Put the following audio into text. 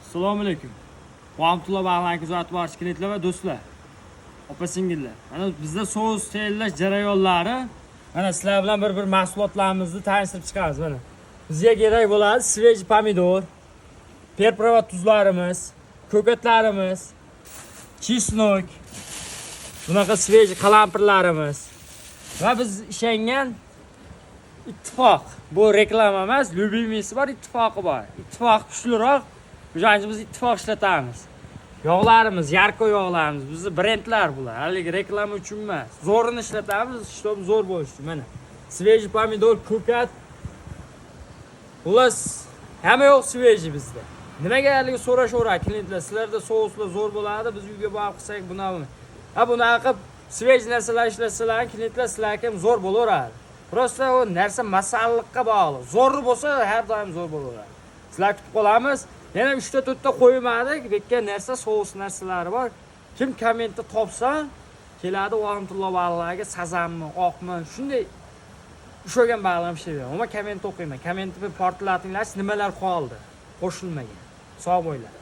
Assalomu alaykum. Quvontulla bag'larni kuzatib borish klientlar va do'stlar. Opa singillar. Mana bizda sous tayyorlash jarayonlari, mana sizlar bilan bir-bir mahsulotlarimizni tanishtirib chiqamiz mana. Bizga kerak bo'ladi свежий pomidor, приправа tuzlarimiz, ko'katlarimiz, чеснок, bunaqa свежий qalampirlarimiz va biz ishongan Ittifoq. Bu reklama emas, любимый si bor, ittifoqi bor. Ittifoq kuchliroq. O'shaning uchun biz Ittifoq ishlatamiz. Yog'larimiz, yarko yog'larimiz, bizni brendlar bular. Haligi reklama uchun emas. Zo'rini ishlatamiz, чтобы zo'r bo'lishi uchun. Mana. Свежий pomidor, ko'kat. Xullas, hamma yoq свежий bizda. Nimaga haligi so'rashaveradi klientlar, sizlarda souslar zo'r bo'ladi, biz uyga borib qilsak bunaqa. Ha, bunaqa qilib свежий narsalar ishlatsalar, klientlar sizlarga ham zo'r bo'laveradi. Просто u narsa masalliqqa bog'liq. Zo'ri bo'lsa, har doim zo'r bo'laveradi. Sizlar kutib qolamiz. Yana 3 ta 4 ta qo'ymadik. Bu yerga narsa, sous narsalari bor. Kim kommentda topsa, keladi Vahimtullo baliqlarga sazanmi, oqmi, shunday ushlagan baliq ham ishlayveradi. Umuman komment o'qiyman. Kommentni bir portlatinglar, nimalar qoldi? Qo'shilmagan. Sog' bo'linglar.